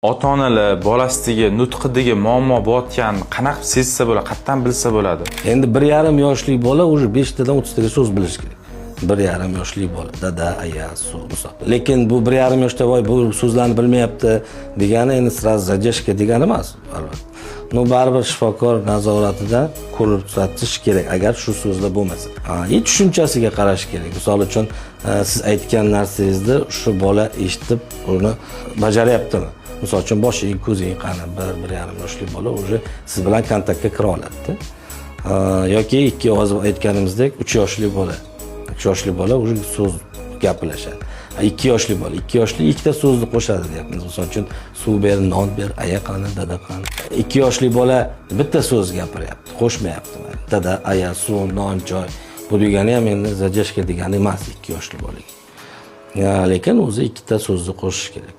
Ota onalar bolasidagi nutqidagi muammo bo'layotganini qanaqa qilib sezsa bo'ladi, qayerdan bilsa bo'ladi? Endi 1,5 yoshli bola уже 5 tadan 30 taga so'z bilishi kerak. 1,5 yoshli bola dada, aya, suv, misol. Lekin bu 1,5 yoshda voy, bu so'zlarni bilmayapti degani endi сразу задержка degani emas, albatta. Но baribir shifokor nazoratida ko'rsatish kerak, agar shu so'zlar bo'lmasa. И tushunchasiga qarash kerak. Misol uchun, siz aytgan narsangizni shu bola eshitib, uni bajaryaptimi? Misol uchun, boshing, ko'zing qani, 1-1,5 yoshli bola уже siz bilan kontaktga kira oladida. Yoki ikki, hozir aytganimizdek, 3 yoshli bola. 3 yoshli bola уже so'z gaplashadi. 2 yoshli bola, 2 yoshli ikkita so'zni qo'shadi deyapmiz. Misol uchun, suv ber, non ber, aya qani, dada qani. 2 yoshli bola bitta so'z gapiryapti, qo'shmayapti. Dada, aya, suv, non, choy. Bu degani ham endi задержка degani emas 2 yoshli bolaga. Lekin o'zi ikkita so'zni qo'shish kerak.